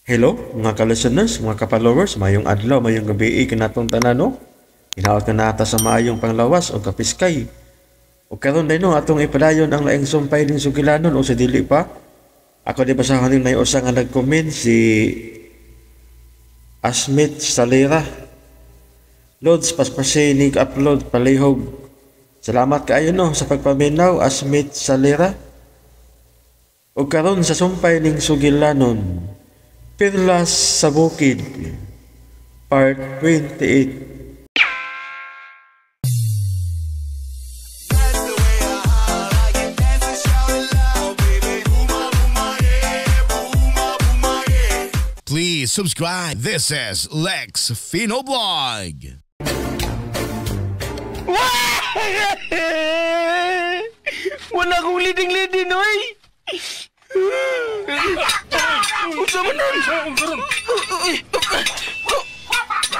Hello, mga ka-listeners, mga ka-followers, mayong adlaw, mayong gabi kanatong tanan, no? Hinaot ka nata sa maayong panglawas o kapiskay. O karon day no, atong ipadayon ang laing sumpay ning sugilanon o sa dili pa. Ako di basahon ning may usa nga nag-comment si Asmit Salera. Lods, paspasi nig upload palihog. Salamat kaayo no sa pagpaminaw, Asmit Salera. O karon sa sumpay ning sugilanon, Perlas sa Bukid, Part 28. Please subscribe. This is Lex Fino Blog. Wala akong leading-leading, oy! Usa man nun!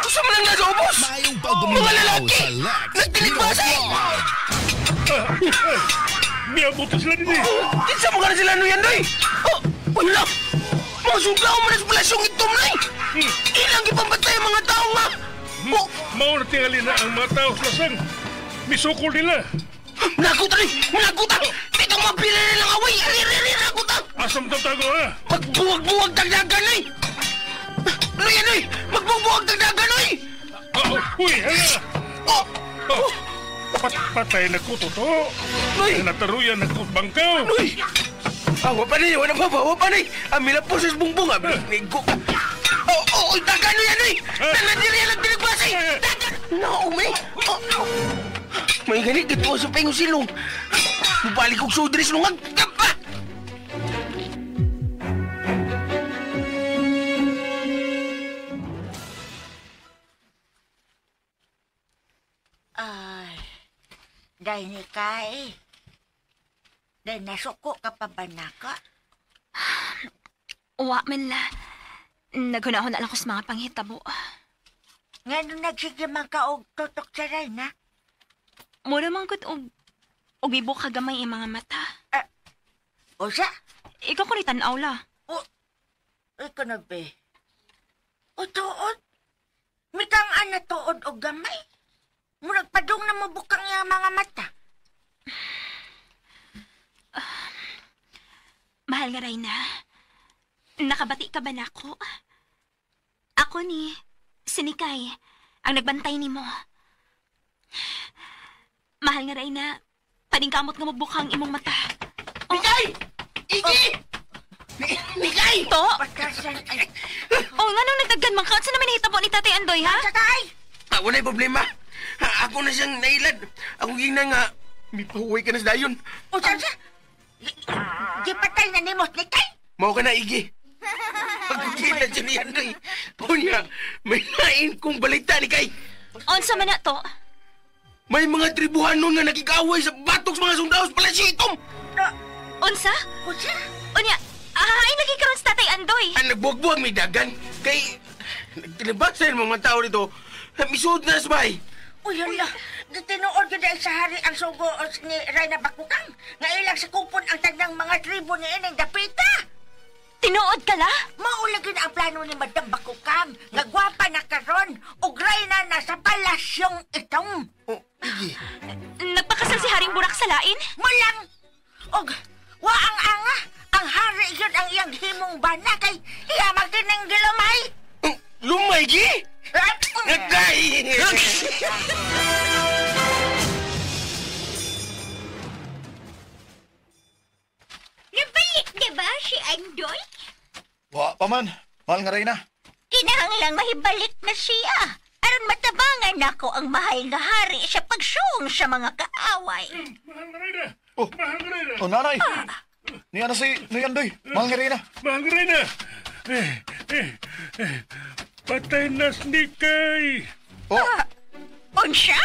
Usa man lang nasa ubos! Mayong pagpaminaw sa Lex Fino Blog. Niabot sila din eh! Kinsa mo ka na sila nuyan, doy! Wala! Mga sundao man sa palasyong itom na eh! Ilang ipambatay ang mga tao nga! Mauna tingali na ang mga tao sa lasang. Misukol nila. Nakuta rin! Nakuta! Dito mapila nilang away! Ari-ari-ari! Nakuta! Asam tatago ha? Magbuwag-buwag dagdagan eh! Ano yan eh? Magbuwag-buwag dagdagan eh! Uy! Hala! Patay na ko, totoo! Nataruyan na ko bangkaw! Uy! Wa pa ni, wala pa, wa pa ni. Ang milapos sa bungbong, nigo ka. Oh, dagan yan eh! Dagan diri yan ang tinagbasa eh! Dagan! No, may! May ganit, gituwa sa pengong silong. Mubalik kong sudris nung agkapa! Ay, dahil ni Kai. Dahil nasuko ka pa ba naka? Uwa man la. Naghunahon na lang ko sa mga panghitabo. Nga nung nagsige man ka og tutok sa Reyna? Mura man gud og bibo ka gamay ang mga mata. Usa? Ikaw ko ni tan-aw la. O, ikaw na be. O tuod? Mitang ana tuod og gamay? Murag padung na mo bukang iyang mga mata. Mahal nga, Reyna. Nakabati ka ba nako? Ako ni si Nikay, ang nagbantay ni mo. Mahal nga, Reyna. Paningkamot nga mabukang imong mata. Oh. Nikay! Iki! Nikay! To? Patasan ay... Oh, nga nung nagdaggan man ka, saan naman nahitabo ni Tatay Andoy, ha? Tatay! Wala'y problema. Ako na siyang nailad. Ako gingna nga, may pahuway ka na sa dayon. O saan siya? Gipatay na ni mo, Nikay? Mao ka na, Igi. Pagkikita siya ni Andoy. Punya, may lain kong balita ni Kay. Unsa man na to? May mga tribuhanon nga nakikaway sa batok sa mga sundao sa palasyo itom. Unsa? Unsa? Unya, ay lagi karon sa Tatay Andoy. Ang nagbuwag-buwag may dagan. Kay, nagtinabasan mga tao dito. Misuod na sa bahay. Uy, hala. Tinuod yun dahil sa hari ang sugo ni Reyna Bakukang. Nga ilang sa kupon ang tanang mga tribo ni Ineng Dapita. Tinuod ka la? Maulagin ang plano ni Madam Bakukang. Nga gwapa na karon ug Reyna na sa palasyong itong. Oh, igi. Nagpakasal si Haring Burak sa lain? Malang. Og waang anga. Ang hari yun ang iyang himong bana kay iya magtinang gilumay. Lumay, gi? Nagkay! Nabalik na ba si Andoy? Wa pa man. Mahal nga Reyna. Kinahanglang mahibalik na siya. Aron matabangan nako ang mahal nga hari sa pagsuong sa mga kaaway. Mahal nga Reyna! Oh. Mahal nga Reyna! Oh, nanay! Niya na si Andoy. Mahal nga Reyna. Mahal nga Reyna! Patay na si Nikay! Oh. Unsa?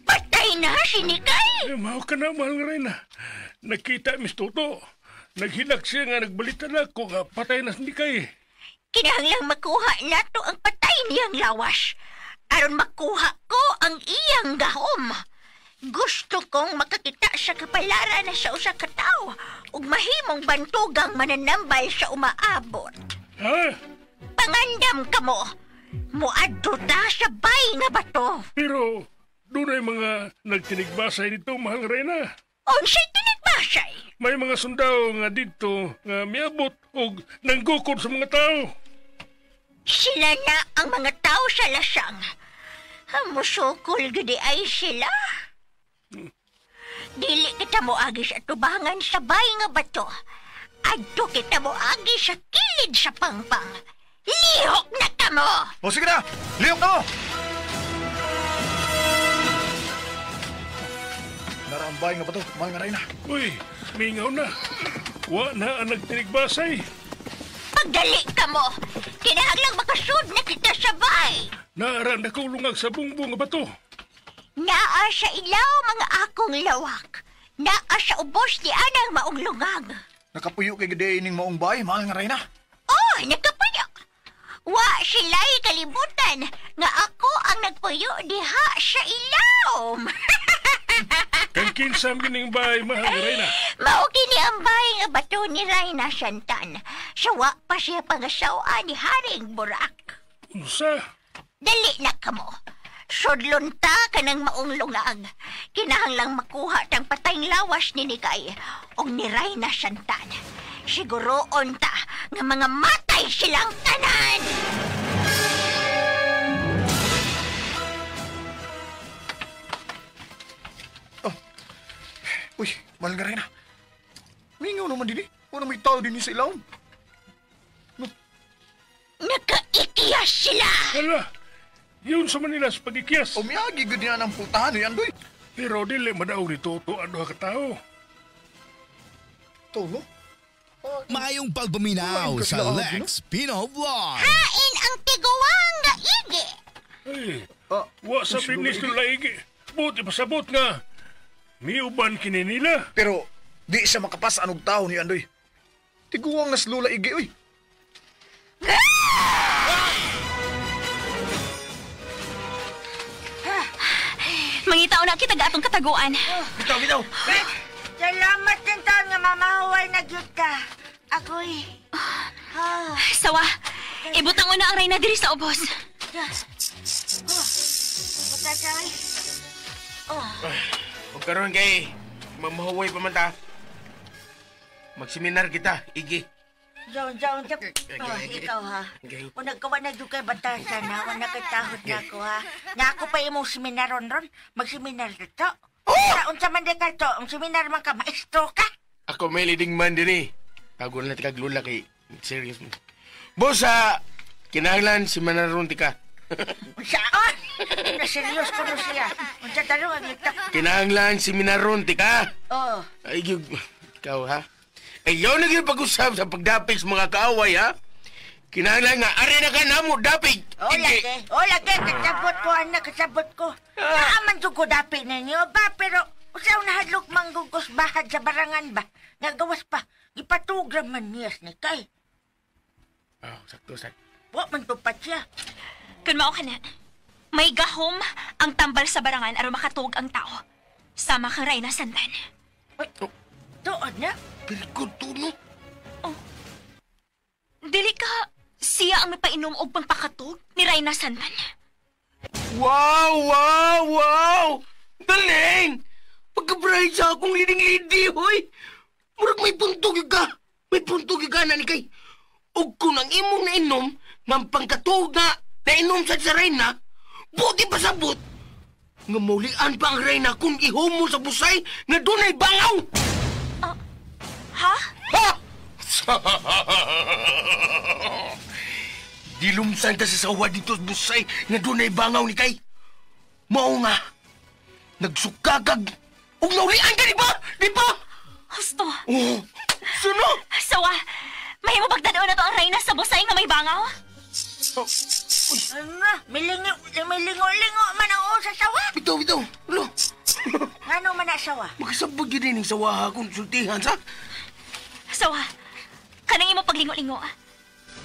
Patay na si Nikay? Mao ka na, mahal nga Reyna. Nakita, Miss Toto. Naghilak siya nga nagbalita na ko nga patay na si Nikay. Kinahanglang makuha nato ang patay niyang lawas. Aron makuha ko ang iyang gahom. Gusto kong makakita sa kapalaran na sa usa ka tawo ug mahimong bantugang mananambal sa umaabot. Ha? Pangandam ka mo. Muadto ta sa bay nga bato. Pero dunay mga nagtinigbasay dito, mahal nga Reyna. Unsay tinigbasay? May mga sundao nga dito nga miabot og nanggukod sa mga tao. Sila na ang mga tao sa lasang. Musukol gudi ay sila. Dili kita moagi sa tubangan sa bay nga bato. Adto kita moagi sa kilid sa pangpang. Lihok na kamo! O sige na, lihok na mo! Narambay nga ba to, mahal nga Reyna? Uy, mingaw na. Wa na ang nagtinigbasay. Pagdali ka mo! Kinahanglang makasud na kita sa bay! Naara na kulungag sa bungbong nga bato. Naa sa ilaw mga akong lawak. Naa sa ubos ni anang maong lungag. Nakapuyo kay gede ining maong bay, mahal nga Reyna. Oh, nakapuyo! Wa sila'y kalibutan nga ako ang nagpuyo diha sa ilawom. Kang kinsam gining bay, mahal nga Reyna. Mao kini ang bay nga bato ni Reyna Santan. Sawa pa siya pangasawa ni Haring Burak. Unsa? Dali na kamo. Sudlon ta ka ng maong lungag. Kinahanglang makuha tang patayng lawas ni Nikay og ni Reyna Santan. Siguroon ta nga mga matay silang tanan. Oh. Uy, mahal nga Reyna. Mingaw naman din eh. Wala may tao din sa ilawom. No. Nakaikiyas sila! Hala, yun sa Manila sa pag-ikiyas. Umiagi gud niya ng pultahan, yan doy. Pero dili madaog ni Toto ang duha ka tao. Tolo? Maayong pagpaminaw sa Lex Pino Vlog. Hain ang tiguang nga igi. Ay, wa sa binis nila igi. Buti pasabot nga. Miuban kini nila. Pero di siya makapas anog tao ni Andoy. Tiguang nas lula igi, uy. Mangitaw na kita atong kataguan. Bitaw, bitaw. Salamat din taon nga mamahuway na gyud ka. Agoy. Sawa, ibutang una ang Reyna diri sa ubos. Buta. Ug karon kay mamahuway pa man ta. Magseminar kita, Igi. Jaon, jaon, jaon. Oh, ikaw ha. Kung nagkawa na gyud kay batasan ha, wala kay tahod na ako ha. Nga ako pa imong seminaron ron, magseminar dito. Oh! Unsa man di ka to, ang seminar man ka, maestro ka. Ako may leading man din eh. Tago na tika glula kay serious mo. Boss, ha, kinahanglan si Manaron tika. Unsaon? Na serious ko no siya. Unsa tarong ang ito? Kinahanglan si Minaron tika. Oh. Ay, ikaw ha. Ay, yaw na gyud pag-usap sa pagdapig sa mga kaaway ha. Kinahanglan nga, ari na ka na mo, dapig. Oh, lagi. Oh, lagi. Kasabot ko, anak. Kasabot ko. Naaman jud ko dapig ninyo ba? Pero, usaw na hadlok manggugos bahad sa barangan ba? Nagawas pa. Ipatugra man niya ni Kay. Oh, sakto, sakto. Wa man tupad siya. Kun mao ka na, may gahom ang tambal sa barangan aron makatuog ang tao. Sama kang Reyna Santan. Uy, tuod na? Pero tuno. Oh. Dili ka siya ang mapainom og pangpakatug ni Reyna Santan. Wow, wow, wow! Galing! Pagka-bright sa akong leading-lady, hoy! Murag may puntog ka! May puntog ka na ni kay. Og kung ang imong nainom, ng pangkatug na nainom sa Reyna, buti pa sabot! Nga maulian pa ang Reyna kung ihumo sa busay nga dunay bangaw! Ha? Ha? Dilumsan ta sa sawa dito sa busay nga dunay bangaw ni kay. Mao nga, nagsukagag ug naulian ka, di ba? Di ba? Husto. Oh, suno! Sawa, mahimo bagdadon na to ang Reyna sa busay nga may bangaw? Oh. Ano? Milingo-lingo man ang usa sawa. Bitaw, bitaw. Ulo. Ngano man na sawa? Makasabog yun din ang sawa ha kung sultihan sa. Sawa, kanang imo paglingo-lingo.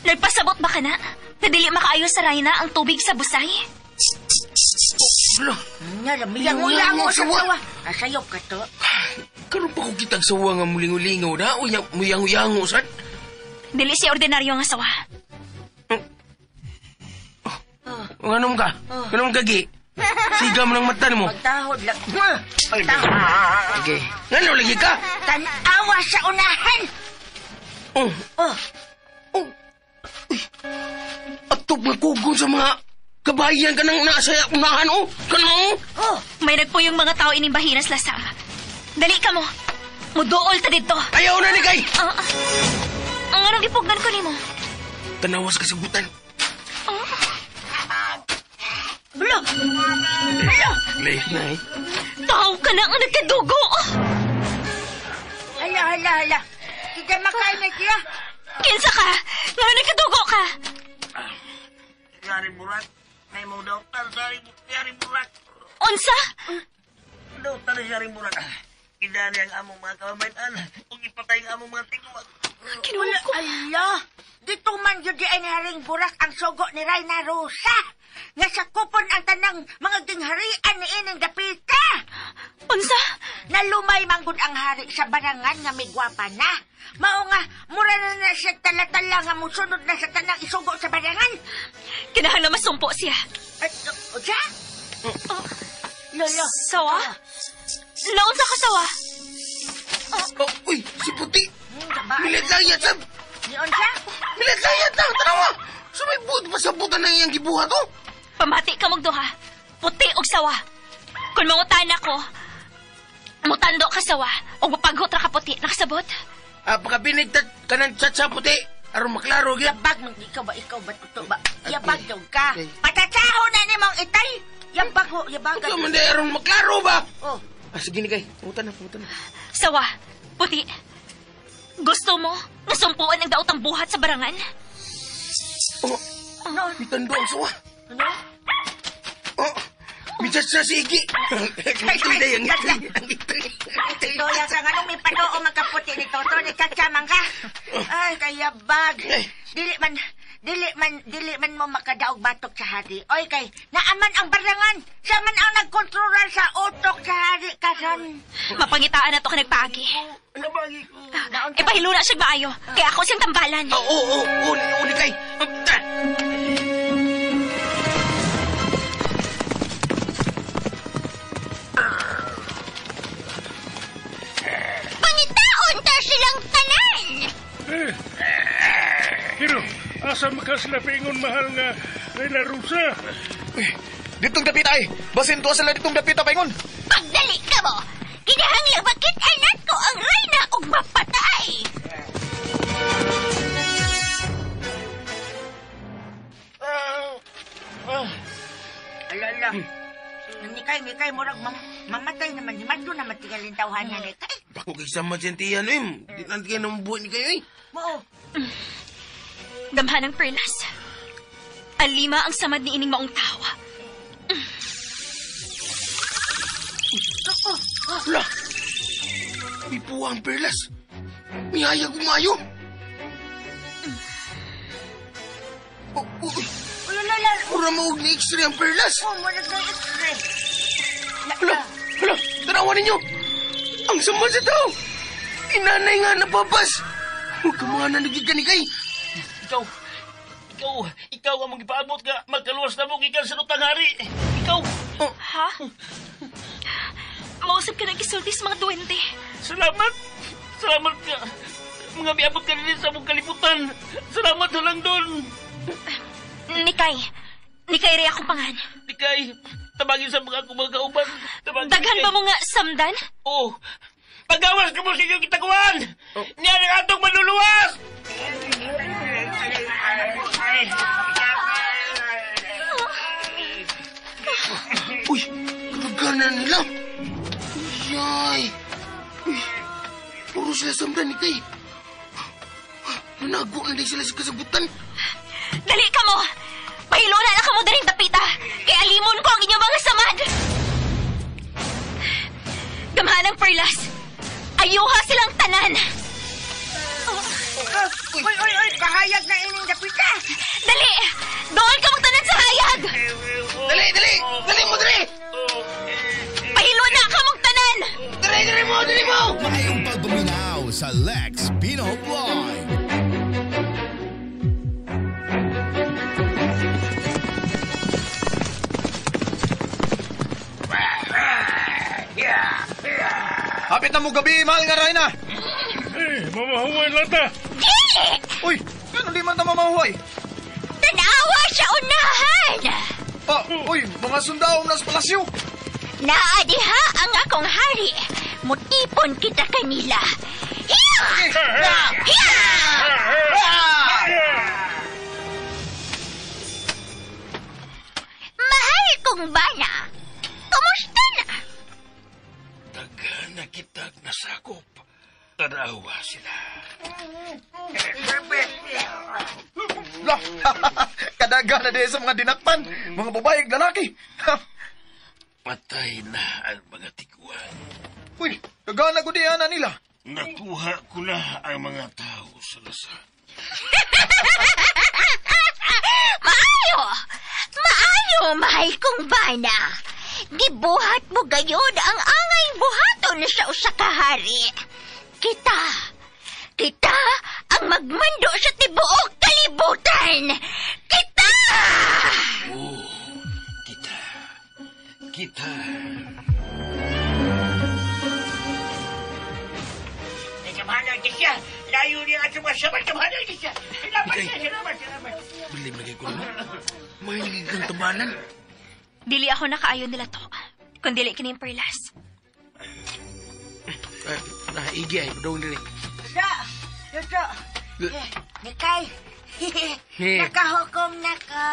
Nagpasabot ba ka na? Na dili makaayo sa Reyna ang tubig sa busay? Ulo. Nga, miyango-yango sa sawa. Asayop ka to. Karon pa ko kitang sawa nga mulingo-lingo na o muyango-yango sad. Dili siya ordinaryo nga sawa. Anong ka? Anong kagi? Siga mo ng mata mo. Pagtahod lang. Pagtahod. Okay. Ngano lagi ka? Tanawa sa unahan. Oh. Oh. Oh. Uy. Atop nga kugon sa mga kabayan ka nang nasa unahan, oh. Kano, oh. Oh. May nagpuyong mga tao ining bahinas lasam. Dali ka mo. Muduol ta dito. Ayaw na ni kay. Ang anong gipugnan ko nimo? Tanawas kasagutan. Oh. Blo. Blo. Late na eh. Tao ka na ang nagkadugo. Hala, hala, hala. Kita makain na siya. Kinsa ka? Nga nagkadugo ka? Yari burak. May mo doktor. Yari burak. Unsa? Doktor, yari burak. Kidari ang among mga kababayan. Kung ipatay ang among mga tiguan. Kinuha ko. Ala, dito man yun di ay Haring Burak ang sugo ni Reyna Rosa. Nga sa kupon ang tanang mga gingharian ni ining dapita. Unsa? Nalumay manggod ang hari sa barangan nga may gwapa na. Mao nga, mura na na siya talatala nga musunod na sa tanang isugo sa barangan. Kinahanglan masumpo siya. Ay, o, siya? Lolo. Sawa? Naunsa ka sawa? Oh, uy, si Puti. Milit lang yan, sab. Nion siya? Milit lang yan, tanawa. So may buot pa sa buta na iyang gibuhat, oh. Pamati ka mong duha. Puti og sawa. Kung mangutan ako, mutando ka sawa, o mapaghot ra ka puti, nakasabot? Ah, pagkabinig ka ng chat sa puti, aron maklaro, gyud. Yabag, man, ikaw ba, tuto ba? Yabag daw ka. Patatsaho na ni mong itay. Yabag ho, yabag. Ikaw man aron maklaro ba? Oh. Ah, sige ni kay, pumunta na. Sawa, puti. Gusto mo nasumpuan ang daotang buhat sa barangan? Oh, ano? Mitando ang sawa. Ano? Oh, michas na si Iki. Ang itoy. Lola ka nga nung may panoo magkaputi ni Toto, ni Tsatsamang ka. Ay, kayabag. Dili man mo makadaog batok sa hari. Oy, kay, naaman ang barangan. Siya man ang nagkontrolar sa utok sa hari karon. Mapangitaan na to ka nagpaagi. Nabagi ko. Ipahiluna siya maayo. Kaya ako siyang tambalan. Oo, uni kay. Pangitaon ta silang tanan! Eh, pero asa makasila paingon mahal nga Reyna Rosa? Eh, ditong dapita ay. Basin tuwa sila ditong dapita paingon. Pagdali ka mo! Kinahanglang makit-anak ko ang Reyna og mapatay! Alala. Nikay, murag mamatay naman. Himadlo naman tingalin tawhan na nikay. Bako kay sama siyan tiyan, eh. Di lang kayo ng buhay ni kayo, eh. Mao. Damhan ang perlas. Alima ang samad ni ining maong tawa. Wala. May puwa ang perlas. May hayag umayo. Oh, uy. Ulala. Mura maog ni X-ray ang perlas. Oh, mura na X-ray. Hala, hala, tanawan ninyo. Ang sama sa tao. Inanay nga nababas. Huwag ka mga nanagiganikay. Ikaw ang magipaabot ka. Magkaluwas na mo gikan sa lutang hari. Ikaw. Oh. Ha? Mausap ka ng gisulti sa mga duwende. Salamat. Salamat ka. Mga miabot ka rin sa mong kalibutan. Salamat na lang doon. Nikay. Nikay rin akong pangan. Nikay, tabagin sa mga akong mga kauban. Tabagin, Daghan ba mo nga samdan? Oo. Pagawas ka mo sa inyong kitaguan! Oh. Niyan ang atong manluluwas! Uy, karagana nila. Uyay. Uy, puro sila samdan, Nikay. Nanago na din sila sa kasagutan. Dali ka mo! Pahiluna na ka mo daring dapita! Kaya alimon ko ang inyong mga samad! Gamhan ang perlas! Ayuha silang tanan! Uy, uy, uy! Kahayag na ining dapita! Dali! Doon ka magtanan sa hayag! Dali, dali! Dali mo, dali! Pahiluna ka magtanan! Dali, dali mo, dali mo! Maayong pagpaminaw sa Lex Pino Vlog. Hapit na mo gabi, mahal nga Reyna. Eh, mamahuway lang ta. Dili! Uy, ano di man ta mamahuway? Tanawa sa unahan! Ah, uy, mga sundao na sa palasyo. Naa diha ang akong hari. Mutipon kita kanila. Hiya! Hiya! Mahal kong bana. Kumusta na? Daghan na kitag nasakop. Tanawa sila. Lah, kadaga na di sa mga dinakpan, mga babae ug lalaki. Patay na ang mga tiguan. Uy, daghan na gud na nila. Nakuha ko na ang mga tao sa lasa. Maayo! Maayo, mahal kong bana. Gibuhat mo gayon ang angay buhaton sa usa ka hari. Kita, kita ang magmando sa tibuok kalibutan. Kita! Oh, kita. Kita. Siya. Layo niya at sumasabat. Kamahal siya. Salamat siya. Salamat. Salamat. Bilib lagi ko naman. Mahilig kang tabanan. Dili ako nakaayon nila to. Kung dili kini perlas. Igi ay, padung diri. Toto, toto. Nikay. Nakahukom na ko.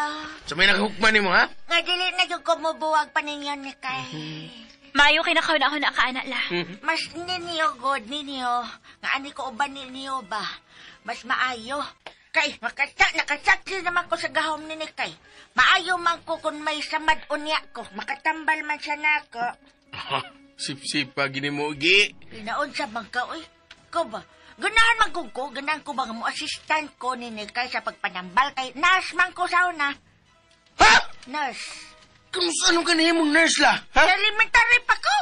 Sa may nakahukman nimo, ha? Nga dili na jud ko mobuwag pa ninyo, Nikay. Maayo kay nakahuna-huna ka, anak la. Mas ninyo god ninyo. Nga ani ko uban ninyo ba? Mas maayo. Kay, nakasaksi naman ko sa gahom ni Nikay. Maayo man ko kung may samad unya ko. Makatambal man siya nako. Sip-sip pa gini mo, Igi. Inaon sa bangka, uy. Ko ba? Ganahan man ko, ganahan ko ba nga mo assistant ko ni Nikay sa pagpanambal kay nurse man ko sa una. Ha? Nurse. Kung saan ka na mong nurse la? Ha? Sa elementary pa ko.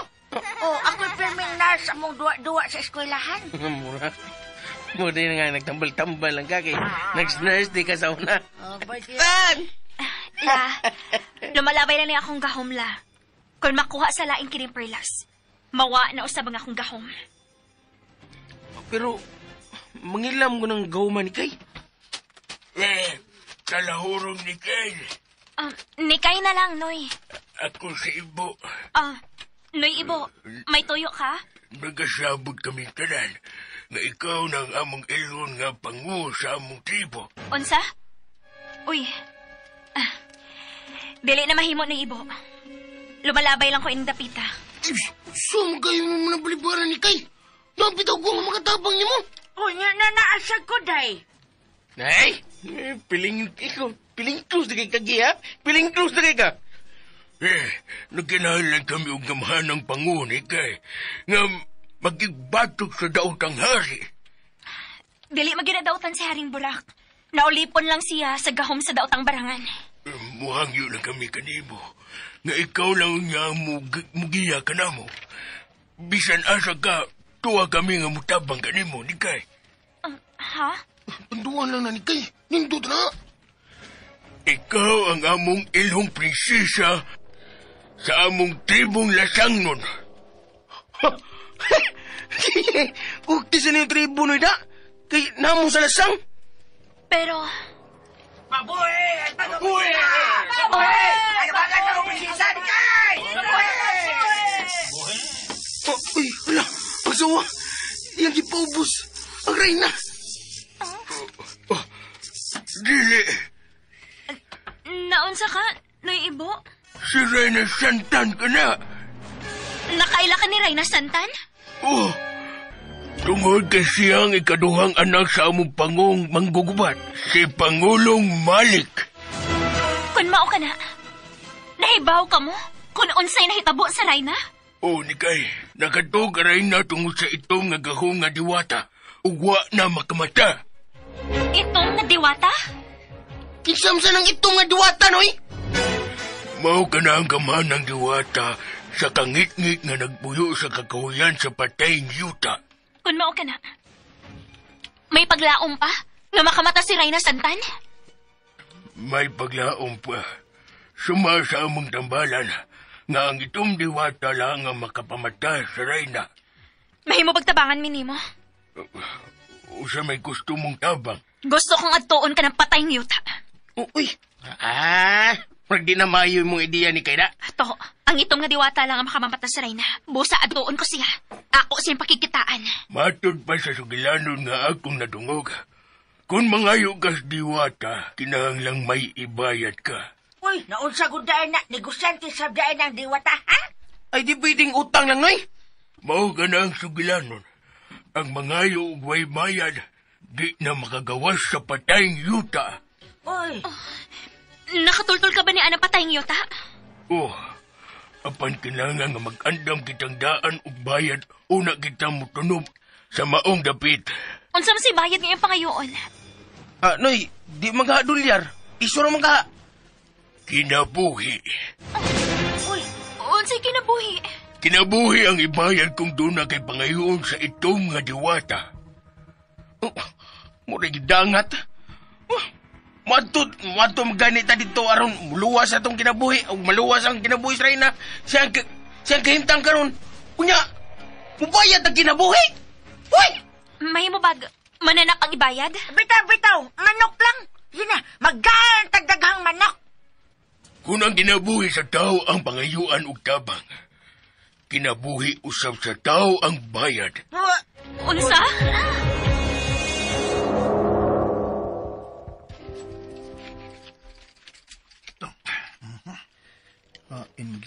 Oh, ako'y pirming nurse among duwa-duwa sa eskwelahan. Mura. Mura na nga, nagtambal-tambal lang ka kay next nurse di ka sa una. Oh, but Tan! La, lumalabay lang niya akong gahom, la. Kung makuha sa laing kining perlas, mawa na usab ang akong gahom. Pero, mangilam ko ng gawman ni Kay. Eh, kalahurong ni Kay. Nikay na lang, Noy. Ako sa Ibo. Noy Ibo, may tuyo ka? Nagasabot kami tanan nga ikaw na ang among ilon nga pangu sa among tribo. Unsa? Uy. Dili na mahimo ng Ibo. Lumalabay lang ko ining dapita. Sum kayo mo ng balibaran ni Kay. Napitaw ko ang mga tabang ni mo. Uy, nga na naasag ko, day. Nay! Piling, ikaw, piling close na kay kagi, ha? Piling close na kay ka. Eh, nagkinahanglan kami og gamhanang pangu ni Kay. Nga magigbatok sa daotang hari. Dili maginadautan si Haring Bulak. Naulipon lang siya sa gahom sa daotang barangan. Muhangyo lang kami kanimo. Nga ikaw lang nga mugiya ka namo. Bisan asa ka, tuwa kami nga mutabang kanimo ni Kay. Ha? Panduan lang na ni Kay. Nindot na. Ikaw ang among ilhong prinsesa sa among tribong lasangnon. Ukti sa niyong tribo no, da. Kay namo sa lasang. Pero... Mabuhay! Mabuhay! Mabuhay! Ay, bagay sa prinsesa ni Kay! Oh, uy, wala. Pagsawa. Iyang gipaubos. Ang reyna. Oh, dili. Naunsa ka, Noy Ibo? Si Reyna Santan ka na. Nakaila ka ni Reyna Santan? Oh, tungod kay siyang ikaduhang anak sa among pangong manggugubat, si Pangulong Malik. Kung mao ka na, nahibaw ka mo kung unsay nahitabo sa Reyna? Oh, Nikay, nakatog ang Reyna tungod sa itong nga gahong nga diwata. Ugwa na makamata. Itong nga diwata? Kinsamsa ng itong nga diwata, noy? Mao ka na ang gamahan ng diwata sa kangit-ngit nga nagbuyo sa kakahuyan sa patayng yuta. Kung mao ka na, may paglaom pa nga makamata si Reyna Santan? May paglaom pa. Suma sa among tambalan nga ang itong diwata lang ang makapamata sa Reyna. Mahimo pagtabangan mi nimo. Usa may gusto mong tabang. Gusto kong adtuon ka ng patayng yuta. Uy! Ah! Pag di na maayo mong ideya ni Kayda. To, ang itong nga diwata lang ang makamamata sa Reyna. Busa adtuon ko siya. Ako siyang pakikitaan. Matod pa sa sugilanon nga akong nadungog. Kung mangayo kas diwata, kinahanglang may ibayad ka. Uy, naunsa gud daan na, negosyante sa daan ang diwata, ha? Ay, di pwedeng utang lang, Noy. Mao ka na ang sugilanon. Ang mangayo og way bayad, di na makagawas sa patayng yuta. Uy. Oh, nakatultol ka ba ni Anang patayng yuta? Oh, apan kinahanglan nga mag-andam kitang daan og bayad, una kita motunob sa maong dapit. Unsa man si bayad ngayong pangayoon? Ah, Noy, di magha-dolyar. Iso ra magha. Kinabuhi. Uy, unsay kinabuhi? Kinabuhi ang ibayad kung doon na kay pangayoon sa itong nga diwata. Oh, murag dangat. Oh, Madto maganita dito aron muluwas atong kinabuhi o maluwas ang kinabuhi sa Reyna. Siyang kahimtang karon. Unya, mubayad ang kinabuhi. Uy! Mahimo bag mananak ang ibayad? Bitaw, bitaw, manok lang. Yun na, maggaan tagdaghang manok. Kung ang kinabuhi sa tao ang pangayuan og tabang, kinabuhi usab sa tao ang bayad. Unsa?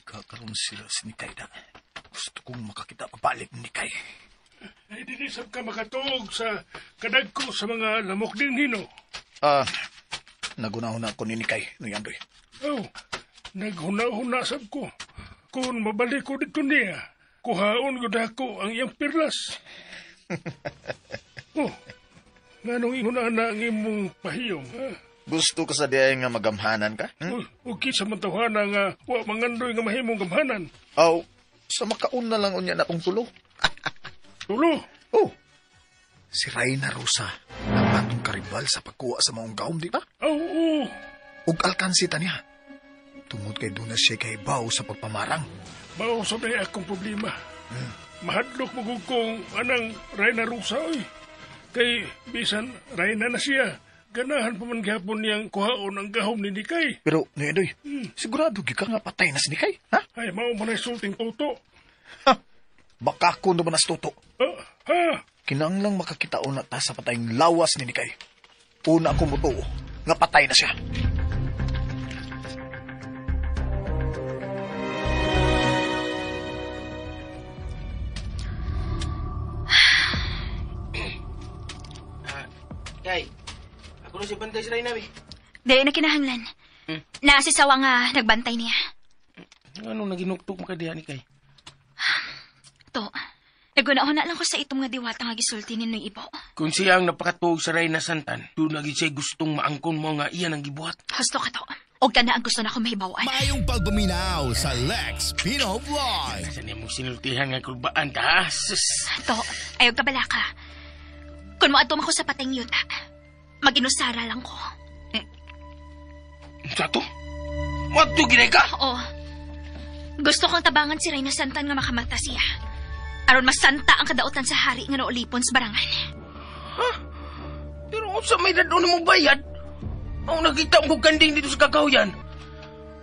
Ka karon sila si Nikay na. Gusto kong makakita pabalik ni Nikay. Ay, dinisab ka makatuog sa kadagko sa mga lamok din hino. Nagunahuna ko ni Nikay, no yandoy. Oh, naghuna-huna sab ko. Kung mabalik ko dito niya, kuhaon gud ako ang iyang perlas. Oh, nganong ihuna na ang imong pahiyong, ha? Gusto ka sa diay nga magamhanan ka? Hmm? Okay sa mantawhana nga wa mangandoy nga mahimong gamhanan. Aw, sa makaon na lang unya na akong tulo. Tulo? Oh, si Reyna Rosa, ang atong karibal sa pagkuha sa maong gaom, di ba? Oo. Ug alkansi ta niya. Tungod kay doon na siya kay baw sa pagpamarang. Baw sa may akong problema. Mahadlok mo kung anang Reyna Rosa, oy. Kay bisan Reyna na siya. Ganahan pa man gihapon niyang kuhaon ang gahom ni Nikay. Pero, Noy, sigurado gyud ka nga patay na si Nikay, ha? Ay, mao man ay sulting tuto. Ha? Baka ko naman as tuto. Ha? Kinahanglang makakita una ta sa patayng lawas ni Nikay. Una ako mutuo nga patay na siya. Kay, ako na si Bantay sa Reyna, be. Dili na kinahanglan. Naasisawa nga nagbantay niya. Anong naginuktok mo ka diha ni Kay? To, naguna-una lang ko sa itong nga diwata nga gisulti ni Noy Ibo. Kung siya ang napakatuog sa Reyna Santan, doon lagi siya gustong maangkon mo nga iyan ang gibuhat. Husto ka to. Og ka na ang gusto na akong mahibawan. Mayong pagpaminaw sa Lex Pino Vlog. Saan niya mong sinultihan nga kulbaan ta, ha? Sus! To, ayaw ka bala ka. Kung moadto man ko sa pateng yuta, mag-inusara lang ko. Sa to? Moadto ginay ka? Oo. Gusto kong tabangan si Reyna Santan nga makamata siya. Aron masanta ang kadautan sa hari nga naulipon sa barangan. Ha? Pero unsa may dadon mo bayad? Ang nakita mo kanding dito sa kakahuyan.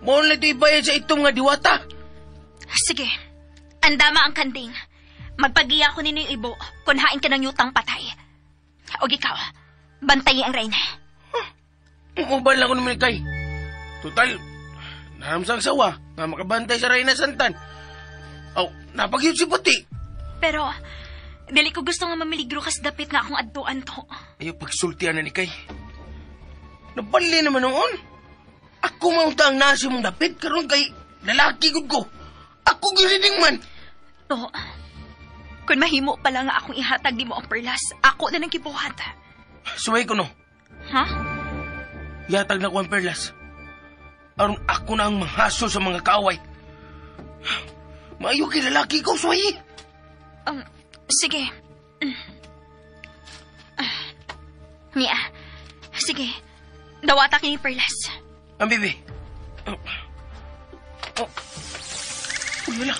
Mo na ito ibayad sa itong nga diwata. Sige. Andama ang kanding. Magpagiya ko ninyo ibo kung hain ka ng yutang patay. O ikaw, bantayi ang Reyna. Huh? Umubal lang ko naman kay. Total, naramsang sawa nga makabantay sa Reyna Santan. Aw, napagyod si Puti. Pero, dili ko gusto nga mamiligro kas dapit nga akong adtuan to. Ayaw pagsultian na ni Kay. Nabali naman noon. Ako maunta ang nasi mong dapit karon kay lalaki gud ko. Ako gilining man. To, kung mahimo pala nga akong ihatag di mo ang perlas, ako na nang gibuhat. Suway ko no. Ha? Ihatag na ko ang perlas. Aron ako na ang manghaso sa mga kaaway. Maayo kay lalaki ko, suway. Sige. Niya. Sige. Dawata kini perlas. Ang bibi. Oh. Oh. Uy, wala.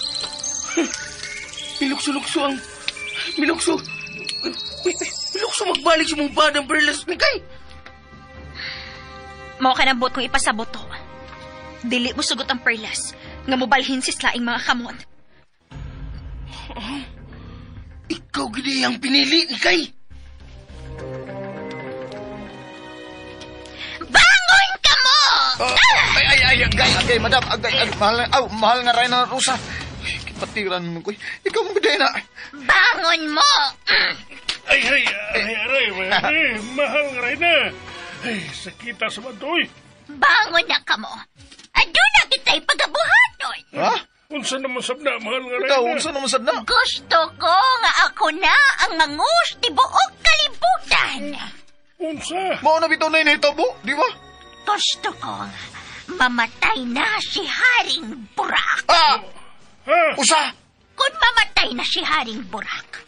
Nilukso-lukso ang Milukso. Milukso magbalik sa mong badang perlas ni kay. Mao ka ng buot kong ipasabot to. Dili mo sugot ang perlas nga mobalhin si slaing mga kamot. Oh, ikaw gid ang pinili ni kay. Bangon ka mo! Ay, agay, madam, agay, mahal, mahal nga Reyna Rosa. Ay, kipatiran mo ko. Ikaw mo gid na. Bangon mo! Ay, aray, mahal nga Reyna. Ay, sakita sa matoy. Bangon na ka mo. Aduna kita'y pagabuhaton. Ha? Unsa naman sab na, mahal nga Reyna? Ikaw, unsa naman sab na? Gusto ko nga ako na ang mangus tibuok kalibutan. Unsa? Mao na bitaw na inahitabo, di ba? Gusto ko mamatay na si Haring Burak. Ah! Usa! Kung mamatay na si Haring Burak,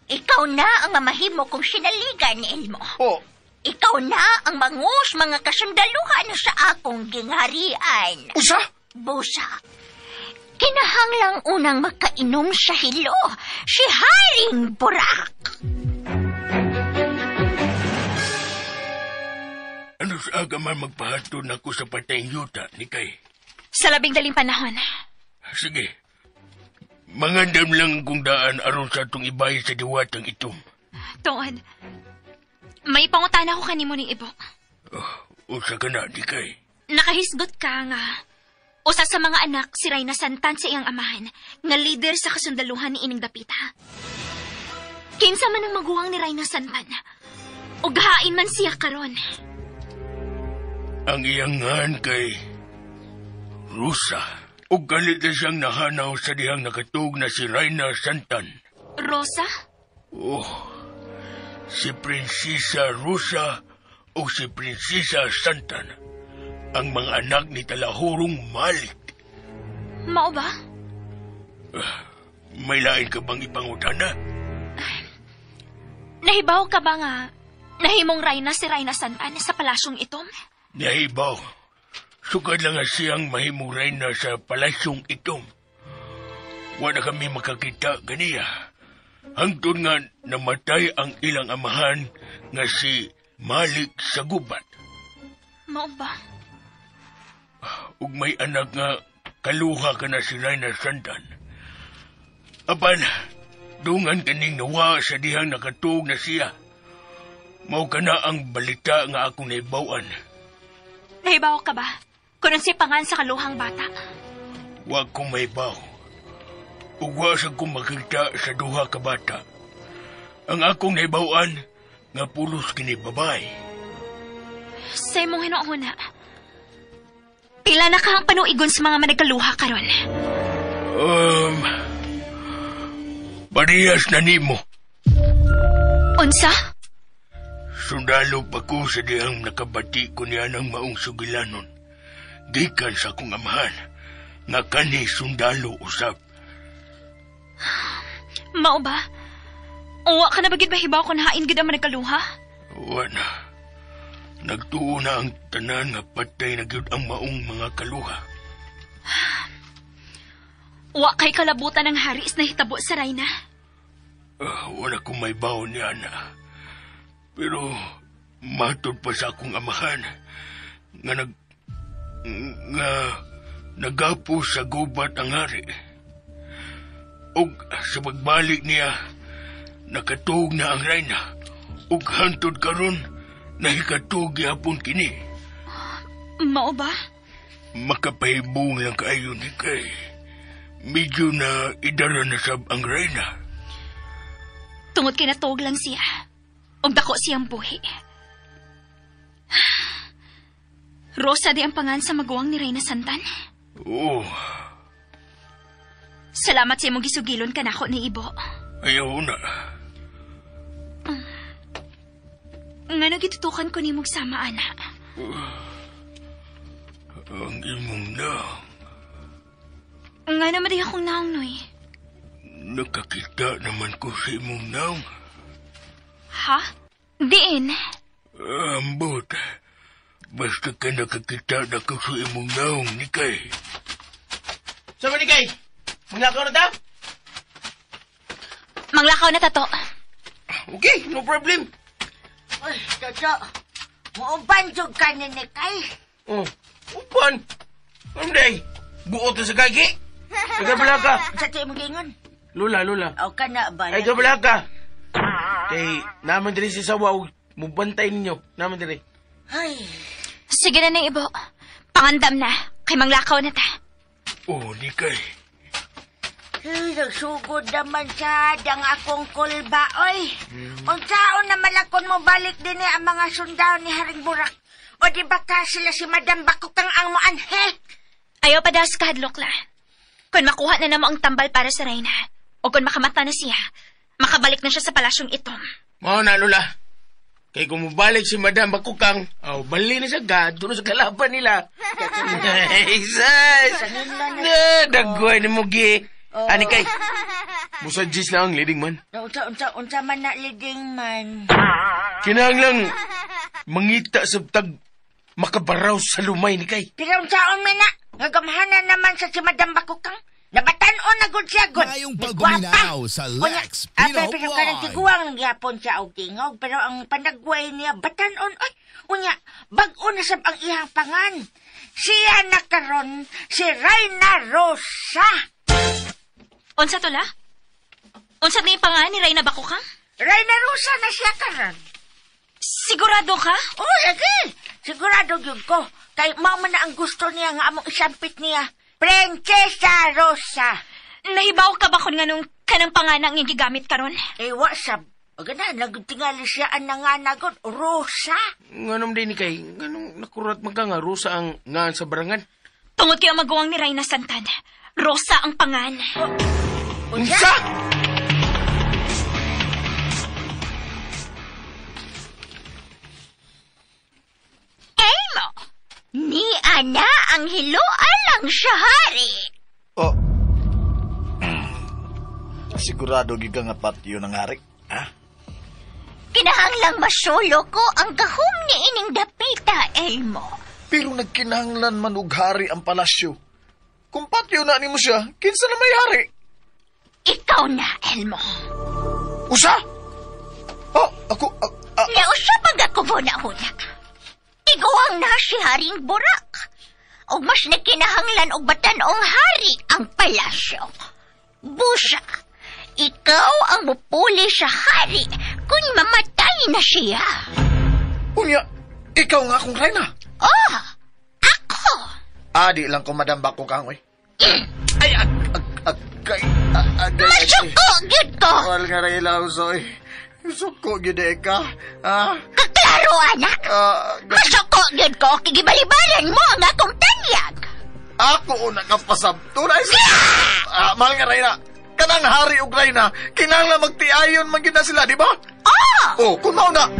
ikaw na ang mamahimo kong sinaligan ni Elmo. Oh. Ikaw na ang mangus mga kasundaluhan sa akong gingharian. Usa? Busa. Kinahanglang unang makainom sa hilo, si Haring Burak. Ano sa aga man magpahatod ako sa patayng yuta, Nikay? Sa labing daling panahon. Sige. Mangandam lang kung daan aron sa atong ibay sa diwatang itom. Tuod. May pangutana ko kanimo ni Ibo. Usa ka na, Nikay. Nakahisgot ka nga. Usa sa mga anak si Reyna Santan sa iyang amahan, nga leader sa kasundaluhan ni ining dapita. Kinsa man ang maguwang ni Reyna Santan, ug hain man siya karon. Ang iyang ngan kay Rosa. Ug galit na siyang nahanaw sa dihang nakatug na si Reyna Santan. Rosa? Oh, si Prinsesa Rosa o si Prinsesa Santan. Ang mga anak ni Talahurong Malik. Mao ba? May lain ka bang ipangutana? Nahibaw ka ba nga nahimong Reyna si Reyna Santan sa palasyong itom? Nahibaw. Sukad lang nga siyang mahimong Reyna sa palasyong itom. Wala kami makakita ganiya. Hangtod nga namatay ang ilang amahan nga si Malik sa gubat. Mao ba? Ug may anak nga kaluha ka na si Reyna Santan. Apan, dungan kaning nawa sa dihang nakatuog na siya. Mao ka na ang balita nga akong naibawan. Nahibaw ka ba? Kung si pangan sa kaluhang bata? Wa ko maibaw. Ug wa sa ko makita sa duha ka bata. Ang akong naibawan nga pulos kini babay. Sa imong hinuuna, pila na ka ang panuigon sa mga managkaluha karon? Parehas na nimo. Unsa? Sundalo pa ko sa dihang nakabati ko niya ng maong sugilanon. Gikan sa akong amahan, nga kani sundalo usab. Mao ba? Uwa ka na ba gid mahibaw kung hain gid ang managkaluha? Uwa na. Nagtuo na ang tanan nga patay na gyud ang maong mga kaluha. Wa kay kalabutan ng hari is nahitabo sa Reyna. Wala kong may baon niya na. Pero matod pa sa akong amahan nga nagapo sa gubat ang hari. Ug sa pagbalik niya, nakatuog na ang Reyna. Ug hantod karon, nahikatuog gihapon kini. Mao ba? Makapahibong lang kaayo ni kay. Medyo na idara na sab ang Reyna. Tungod kay natuog lang siya. Ug dako siyang buhi. Rosa di ang pangan sa maguwang ni Reyna Santan? Oo. Salamat sa imong gisugilon kanako ni Ibo. Ayaw na. Ngano gitutukan ko nimog sama, ana? Ang imong naong. Ngano man di akong naong, Noy? Nakakita naman ko sa imong naong. Ha? Diin? Ambot. Basta ka nakakita na ko sa imong naong, Nikay. Sama, Nikay? Maglakaw na ta? Manglakaw na tato. Okay, no problem. Uy, Toto. Muuban jud ka ni Nikay. Oh, upan. Hindi. Buot na sa gagi. Nagabala ka. Sa ti imong gingon? Lula, lula. O ka na ba? Ay, gabala ka. Kay, naman diri si Sawa, mubantay ninyo. Naman diri. Ay. Sige na nang ibo. Pangandam na. Kay manglakaw na ta. Oh, di kay. Ay, nagsugod naman sa ang akong kulba, oy. Unsaon naman akon mo balik din ang mga sundao ni Haring Burak. O di ba ka sila si Madam Bakukang ang moanhe? Ayaw pa daw sa kahadlok la. Kung makuha na namo ang tambal para sa Reyna, o kung makamata na siya, makabalik na siya sa palasyong itom. Mao na, Lola. Kay kung mubalik si Madam Bakukang, oh, bali na siya gad, doon sa kalaban nila. Jesus! Na, dagway ni Mugi. Oh. Ani kay, musadjis lang ang leading man. Unsa, unsa man na leading man. Kinahanglang mangita sa tag makabaraw sa lumay ni kay. Pero unsaon man na, ngagamhanan naman sa si Madam Bakukang. Nabatan-on na gud siya gud. Ngayong pagguminaw sa Lex Unya, Pino pero kanang Vlog. tiguang gyapon siya og tingog, pero ang panagway niya batan-on oy. Unya, bag-o na sab ang iyang pangan. Siya na karon si Reyna Rosa. Unsa to la? Unsa ni pangan ni Reyna Bakukang? Reyna Rosa na siya karon. Sigurado ka? Uy, agi! Sigurado gyud ko. Kay mao man na ang gusto niya nga among isampit niya. Prinsesa Rosa. Nahibaw ka ba kung nganong kanang pangalan ang gigamit karon? Eh, wa sab. Gana, nagtingali siya ang nanganagod. Rosa. Nganong din ni kay, nganong nakurat man ka nga Rosa ang ngaan sa barangan. Tungod kay ang maguwang ni Reyna Santan, Rosa ang pangan. Unsa? Elmo, ni ana ang hiloan lang siya hari. Oh. Sigurado gid ka nga patyo ng hari. Ha? Kinahanglang masulo ko ang gahom ni ining dapita, Elmo. Pero nagkinahanglan man og hari ang palasyo. Kung patyo na nimo siya, kinsa na may hari? Ikaw na, Elmo. Usa? Oh, ako Nausa pag ako huna-huna. Tiguang na si Haring Burak. Og mas nagkinahanglan og batan-ong hari ang palasyo. Busa, ikaw ang mupuli sa hari kung mamatay na siya. Unya, ikaw nga akong reyna. Oh, ako. Adi lang ko Madam Bakukang, oy. Ay, ag, ag, agay, agay. Masuko, gyud ko. Wal nga rin lang, soy. Suko, gyud eh ka. Ah, Kaklaro, anak. Masuko, gyud ko. Kigibalibalan mo ang akong tanyag. Ako una ka pasabto na. Ah, mahal nga reyna. Kanang hari ug reyna, kinahanglan magtiayon man gyud na sila, di ba? Oh! Oh, kung mao na,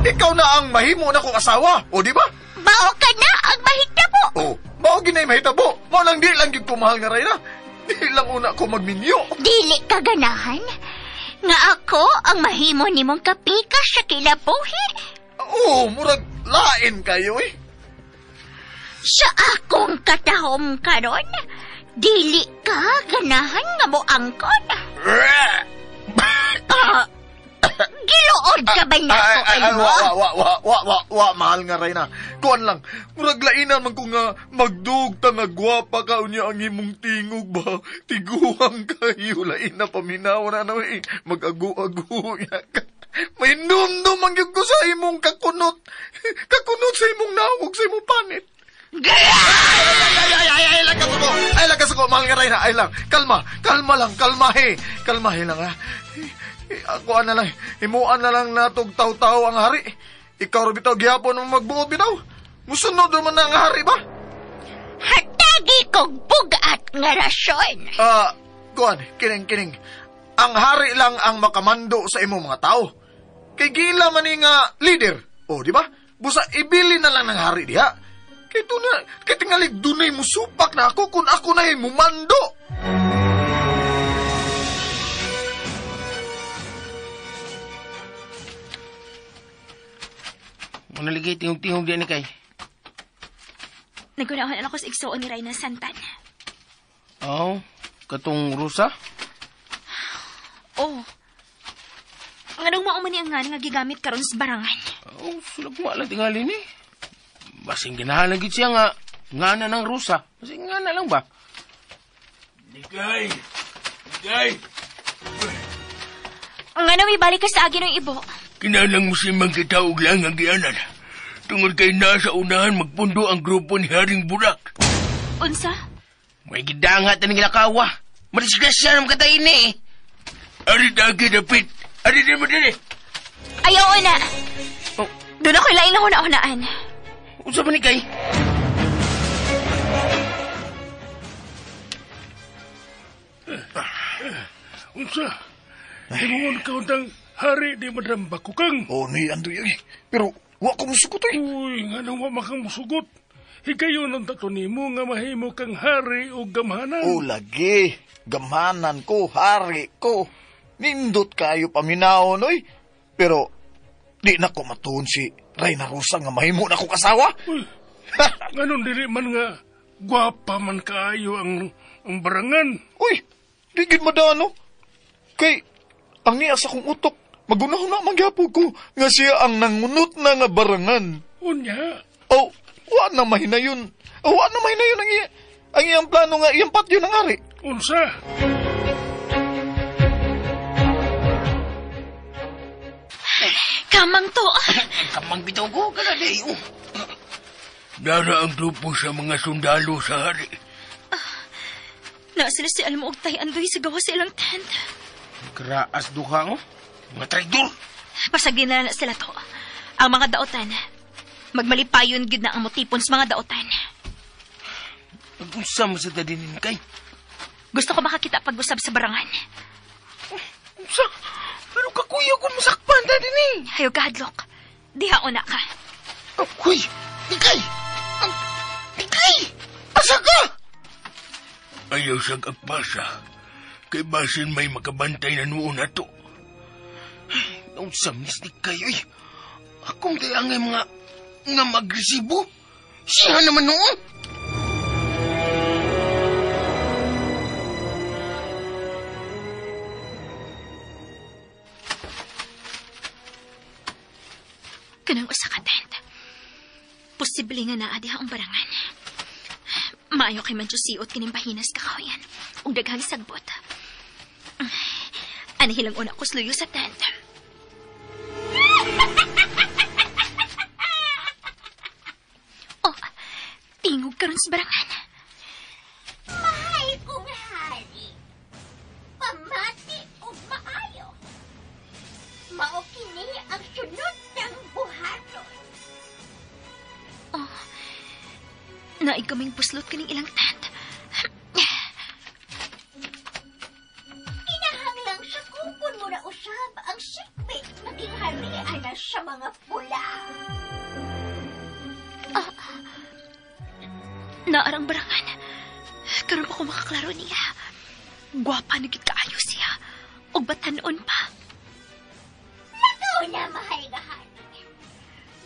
ikaw na ang mahimo na kong asawa, o di ba? Mao ka na ang mahitabo. Oh, mao ginay mahitabo. Mao lang di lang gyud ko mahal nga reyna. Di lang una ko magminyo. Dili ka ganahan nga ako ang mahimo nimong kapikas sa kinabuhi. Oh, murag lain kayo eh. Sa akong katahom karon, dili ka ganahan nga moangkon. Ah, giluod ka ba na Ay, ako, ay, ay, Elmo? wa, wa, wa, wa, wa, wa, mahal nga reyna. Kuan lang, murag lainan man ko nga magdugta nga gwapa ka unya ang imong tingog ba. Tiguang kayo, lain na paminaw na na eh. Mag-agu-agu ya ka. May numdum ang gyud ko sa imong kakunot. Kakunot sa imong nawog sa imong panit. Ay, ay, ay, ay, ay, lakas ako. Ay, lakas ako, mahal nga reyna. Ay lang, kalma, kalma lang, kalmahe. Kalmahe lang, ha. Ako na lang, himuan na lang natog taw-taw ang hari. Ikaw ra bitaw gihapon ang magbuot bitaw. Musunod naman na ang hari ba? Hatagi kog bugat nga rasyon. Ah, kuan, kining kining. Ang hari lang ang makamando sa imong mga tao. Kay gila man ni nga leader. O, di ba? Busa ibili na lang ng hari diha. Kay tuna, kay tingali dunay musupak na ako kung ako na mumando. Manaligay tingog-tingog diyan ni kay. Nagunahon ako sa igsuon ni Reyna Santan. Oh, katong Rosa? Oh, Nganong mao man ni ang nga gigamit karon sa barangan? Oh, sulag mo lang tingali ni. Basing ganahan lang gid siya nga ngana ng Rosa. Basing ngana lang ba? Nikay! Nikay! Nganong ibalik ka sa agin ng ibo? Kinalang mo si kita og lang ang gianan. Tungod kay nasa unahan magpundo ang grupo ni Haring Burak. Unsa? May gidangat na gilakawa. Madisgrasya na makatay ni. Ari dagi dapit. Ari di mo dili. Ayaw na. Oh. Doon ako'y lain na huna-hunaan. Unsa ba ni kay? Unsa? Ingon ka untang hari di Madam Bakukang. Oh, ni Andoy eh. Pero wa ko musugot eh. Uy, nga nang wa makang musugot. Higayon ang tato nimo nga mahimo kang hari o gamhanan. Oh, lagi. Gamhanan ko, hari ko. Nindot kayo paminaon, oy. Pero di na ko matuon si Reyna Rosa nga mahimo na ko kasawa. Uy, nganon dili man nga gwapa man kaayo ang barangan. Uy, di gid madano. Kay ang niya sa kong utok, magunahuna magyapon ko nga siya ang nangunot na nga barangan. Unya? Oh, wa na mahinayon. Wa na mahinayon ang iyang plano nga iyang patyo ng ari. Unsa? Kamang to. Kamang bitaw ko, kada di. Dara ang grupo sa mga sundalo sa hari. Na sila si Almo og Tay Andoy sa gawa sa ilang tent. Graas duha oh. Mga traidor. Pasagdi na na sila to. Ang mga daotan. Magmalipayon gid na ang motipon sa mga daotan. Nag-usam sa dadinin kay. Gusto ko makakita pag-usab sa barangan. Unsa? Pero kakuya ko masakpan dadinin. Hayo kahadlok. Diha una ka. Oh, huy! Ikay! Ikay! Asa ka? Ayaw siyang agpasa. Kay basin may makabantay na noon na to. Unsa miss ni kayo eh. Akong kaya nga mga nga magresibo. Siya naman noon. Kanang usa ka tent. Posible nga naa diha ang barangan. Maayo kay man siot kining bahinas kakahuyan ug daghang sagbot. Anahilang una ko sluyo sa tent. Oh, tingog karon sa barangan. Mahal kong hari, pamati og maayo. Mao kini ang sunod ng buhaton. Oh, naig kaming puslot kining ilang tent. Kinahanglang sakupon mo na usab ang sikbit maging harian na sa mga pula. Naarang barangan. Karon pa ko makaklaro niya. Gwapa na gid kaayo siya. Og batanon pa. Lakaw na, mahal nga hari.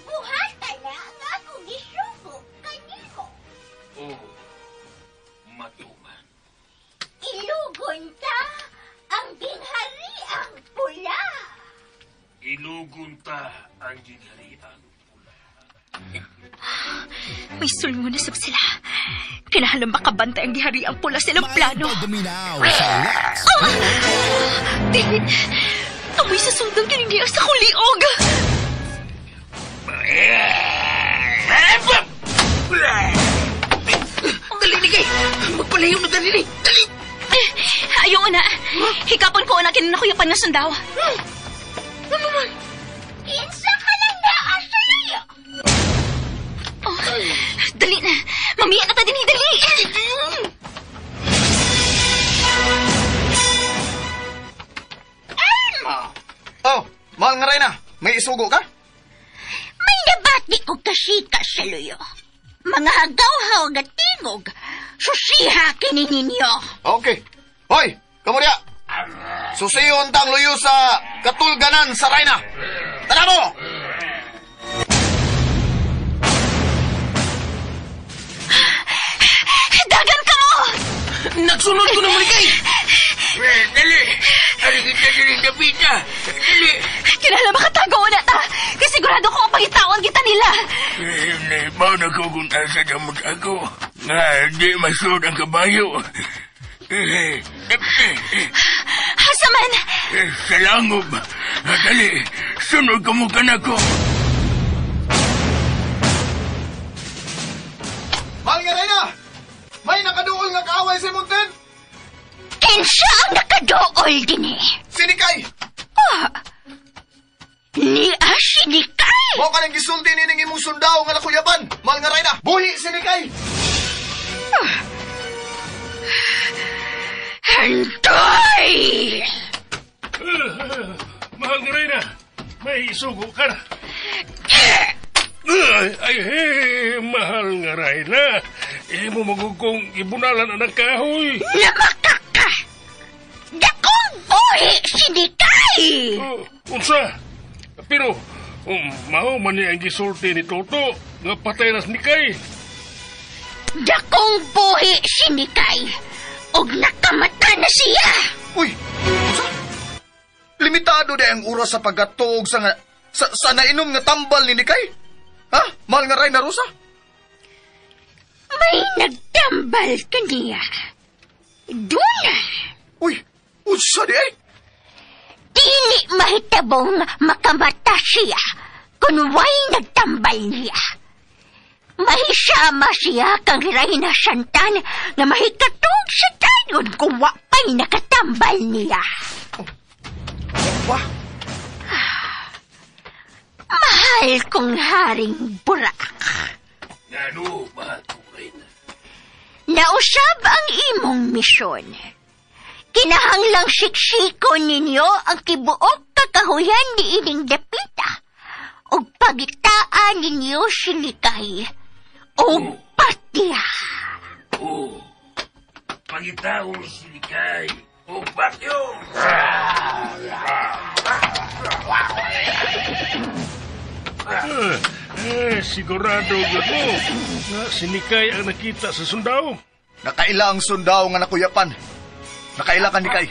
Buhatan na ang akong gisugo kanimo. Oh, matuman. Ilugon ta ang ginghariang pula. Ilugon ta ang ginghariang pula. May sulmo na sab sila. Kinahalang makabantay ang gihariang pula silang plano. Oh! David, amoy sa sundang kining diya sa kuliog. Dali ni kay! Magpalayo na dali ni! Dali! Ayaw na. Hikapon ko na kinanakuyapan nga sundaw. Ano man? Kinsa ka lang naa sa layo. Oh, dali na. Mamiya na ta din, dali! Elmo! Oh, mahal nga Reyna. May isugo ka? May nabati ko kasika sa luyo. Mga hagaw-haw nga tingog. Susiha kini ninyo. Okay. Hoy, kamurya. Susiyon tang luyo sa katulganan sa Reyna. Tara mo! Dagan ka mo! Nagsunod ko na muli kay! Dali! Ari kita dali, Davida! Dali! Kinahanglan makatago na ta. Kay sigurado ko ang pangitaon kita nila. Naibaw na ko kung asa damot ako. Nga, di masud ang kabayo. Asa man? Sa langob. Dali, sunod ka mo ka na ko. Mahal nga Reyna! May nakaduol nga kaaway sa imong tent! Kinsa ang nakaduol din eh? Sinikay! Ah, ni sinikay! Mao ka nang gisulti nining imong sundao nga nakuyaban! Mahal nga Reyna! Buhi sinikay! Hantoy! Mahal nga Reyna, may isugo ka na. Ay, hey, mahal nga Reyna. Imo magugkong ibunalan ang kahoy. Namakaka! Dakong buhi sinikay! Unsa? Pero, mao man niya ang gisulti ni Toto nga patay na sinikay. Dakong buhi sinikay! Og nakamata na siya! Uy! Unsa? Limitado di ang oras sa pagkatuog sa nainom nga tambal ni Nikay? Ha? Mahal nga Reyna Rosa? May nagtambal kaniya. Duna! Uy! Unsa di ay? Dili mahitabong makamata siya kung way nagtambal niya. Mahisama siya kang Reyna Santan na mahikatog sa tayon kung wapay nakatambal niya. Wah! Mahal kong haring burak. Ano ba ito, Reyna? Nausab ang imong misyon. Kinahanglang siksikon ninyo ang tibuok kakahuyan ni ining dapita. Og pagitaan ninyo sinikay. Og patya. Oh, pagitaon sinikay. Og patyo. Sigurado gud mo nga sinikay ang nakita sa sundao. Nakaila ang sundao nga nakuyapan. Nakaila ka, Nikay.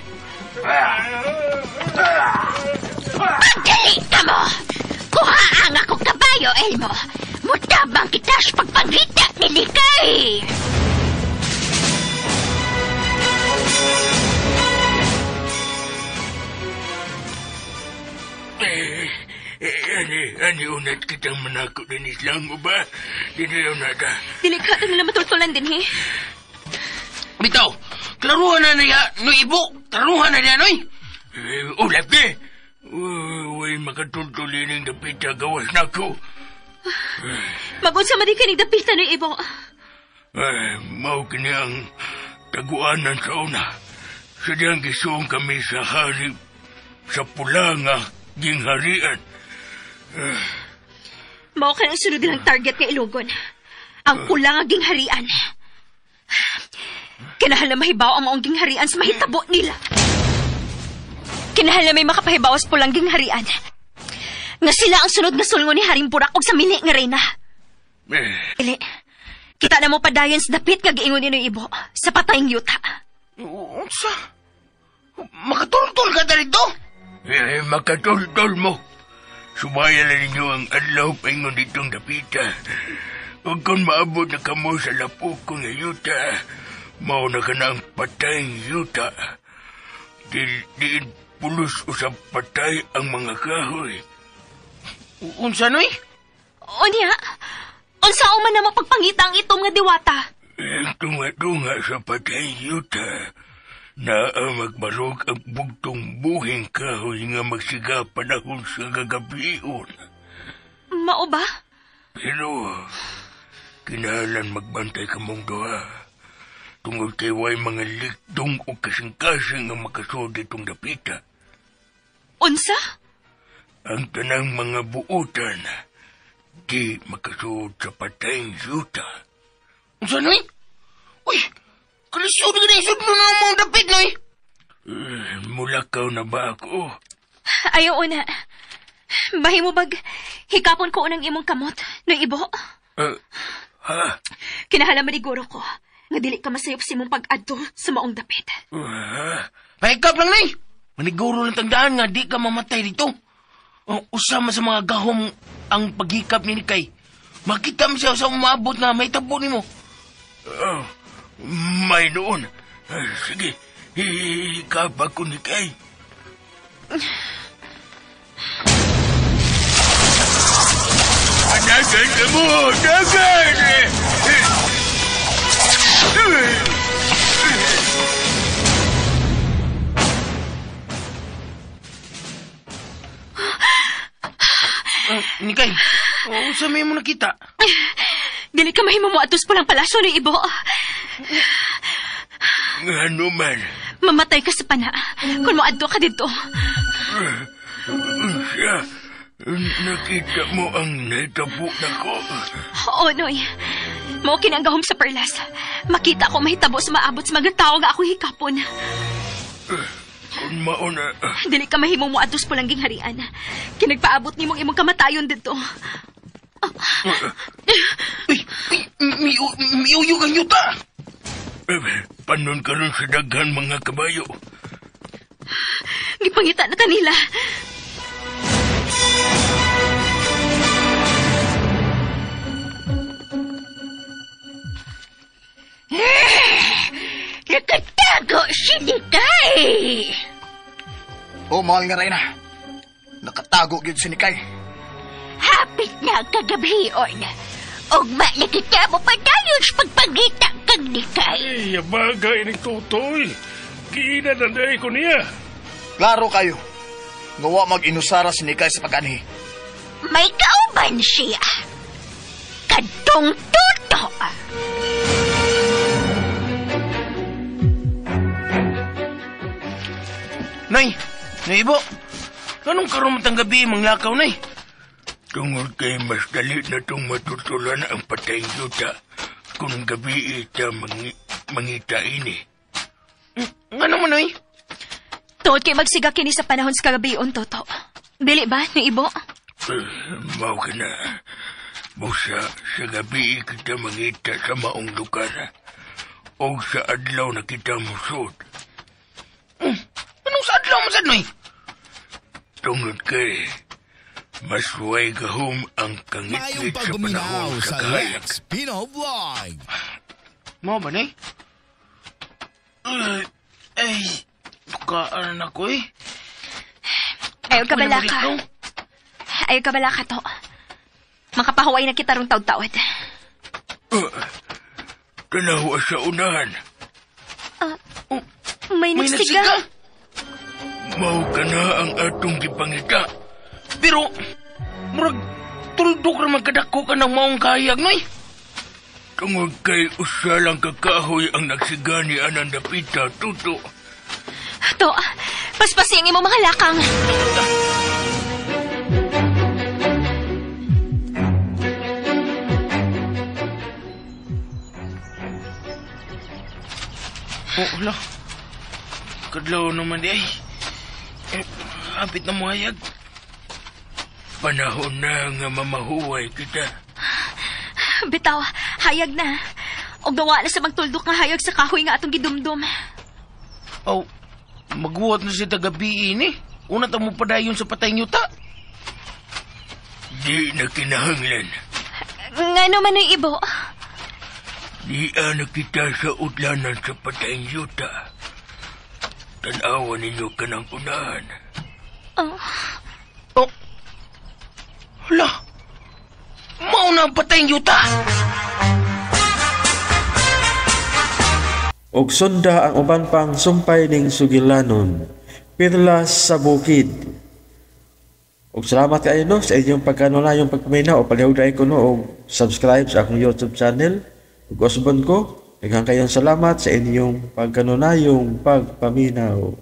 Pagdali ka mo! Kuha ang akong kabayo, Elmo. Mutabang kita sa pagpangita ni Nikay! Ani unat kitang manako din islang mo ba? Dili unata. Dili ka nila matultulan din, he? Bitaw, klaruhan na niya, no ibo. Klaruhan na niya, noy. Ulap eh. Uy, makatultulin ang dapita gawas na ko. Magunsa man di kaning dapita, no ibo. Mao kini ang taguanan sa una. Sa diyang gisuong kami sa hari, sa pula nga gingharian. Mao ka ng sunod nilang target nga ilugon. Ang pula nga gingharian. Kinahanglan mahibaw ang maong gingharian sa mahitabo nila. Kinahanglan may makapahibaw sa pulang gingharian. Nga sila ang sunod nga sulngo ni Haring Burak og sa mili nga reyna. Dili. Kita na mo padayon sa dapit nga giingon ni Ibo sa patayng yuta. Unsa? Makatultol ka dito? Makatultol mo. Sumaya na ninyo ang adlaw paingon ditong dapita. Huwag kong maabot na kamo sa lapok kong yuta. Mao na ka na ang patayng yuta. Diin pulos usab patay ang mga kahoy. Unsa, noy? Unya, unsa man na mapagpangita ang itong nga diwata? Tunga-tunga sa patayng yuta. Naa magbarog ang bugtong buhing kahoy nga magsiga panahon sa gagabion. Mao ba? Pero, kinahanglan magbantay kamong duha. Tungod kay way mga likdong o kasing-kasing nga makasod itong dapita. Unsa? Ang tanang mga buutan, di makasod sa patayng yuta. Unsa, noy? Uy! Kalisod ka na isod mo na ang mga dapit, noy! Mulakaw na ba ako? Ayaw una. Bahimo bag, hikapon ko unang imong kamot, noy Ibo. Ha? Kinahala maniguro ko, nga dili ka masayop sa imong pag-adto sa maong dapit. Pahikap lang, noy! Maniguro lang tagdaan nga di ka mamatay dito. Usa man sa mga gahom ang paghikap ni Nikay. Makita mo siya sa umabot nga may tabo nimo. Oh, may noon. Sige, hikap ako ni Kay. Dagan ka mo! Dagan! Nikay, unsa may mo nakita? Dili ka mahimo mo atos pulang palasyo ni Ibo. Ngano man? Mamatay ka sa pana kung moadto ka dito. Siya, nakita mo ang nahitabo nako. Oo, Noy. Mao kini ang gahom sa perlas. Makita ko mahitabo sa maabot sa mga tao nga ako hikapon. Kung mauna... Dili ka mahimong moadto sa pulang gingharian. Kinagpaabot nimong imong kamatayon dito. Uy, miuyog ang yuta! Panon karon sa daghan mga kabayo. Gipangita na kanila. Nakatago si Nikay! Oh, mahal nga Reyna. Nakatago gyud si Nikay. Hapit na ang kagabion. Ugma na kita mo padayon sa pagpangita kang Nikay. Ay, abaga ining tutoy. Giina na dahil ko niya. Klaro kayo. Nga wa mag-inusara si Nikay sa pag-anhi. May kauban siya. Kadtong tuto. Nay, Nay Ibo, anong karon matang gabi manglakaw, Nay? Tungod kay mas dali na itong matutulan ang patayng yuta kung gabi ita mangita ini. Ano man, Nay? Tuod kay magsiga kini sa panahon sa kagabion, Toto. Dili ba, Nay Ibo? Mao ka na. Busa, sa gabi kita mangita sa maong lugar. O sa adlaw na kita musod. Anong sa adlaw mo sad, Noy? Tungod kay mas way gahom ang Mayong kangitngit sa pagpaminaw panahon sa sa kahayag. Lex Pino Vlog. Mao ba, Nay? Ay, bukaan ako eh. Ayaw ka bala ka. Wala mo Ayaw ka bala ka, to. Makapahuway na kita rong taud-taud. Tanawa sa unahan. May May nagsiga. nagsiga. Mao ka na ang atong gipangita. Pero, murag, tuldok ra magkadako ka ng maong kahayag, Noy. Tungod kay usa lang kakahoy ang nagsigani anang dapita, tuto. To, paspasi ang imong mga lakang. Oh, hala. Kadlaw naman di ay. Eh, hapit na mo hayag. Panahon na nga mamahuway kita. Bitaw, hayag na. Og gawa na sa magtuldok nga hayag sa kahoy nga atong gidumdum. Oh, magbuhat na siya tagabi ini. Una ta mo padayon sa patay yuta. Di na kinahanglan. Ngano man ang ibo? Di na kita sa utlanan sa patay yuta. Tanawan ninyo kanang unahan. Oh. Oh. Hala. Mao na ang patay yuta. Og sunda ang uban pang sumpay ning sugilanon, Perlas sa Bukid. Og salamat kayo no sa inyong pagkanunayong pagpaminaw o palihog dahil ko no og subscribe sa akong YouTube channel. Ug usbon ko, daghang kayong salamat sa inyong pagkanunayong pagpaminaw.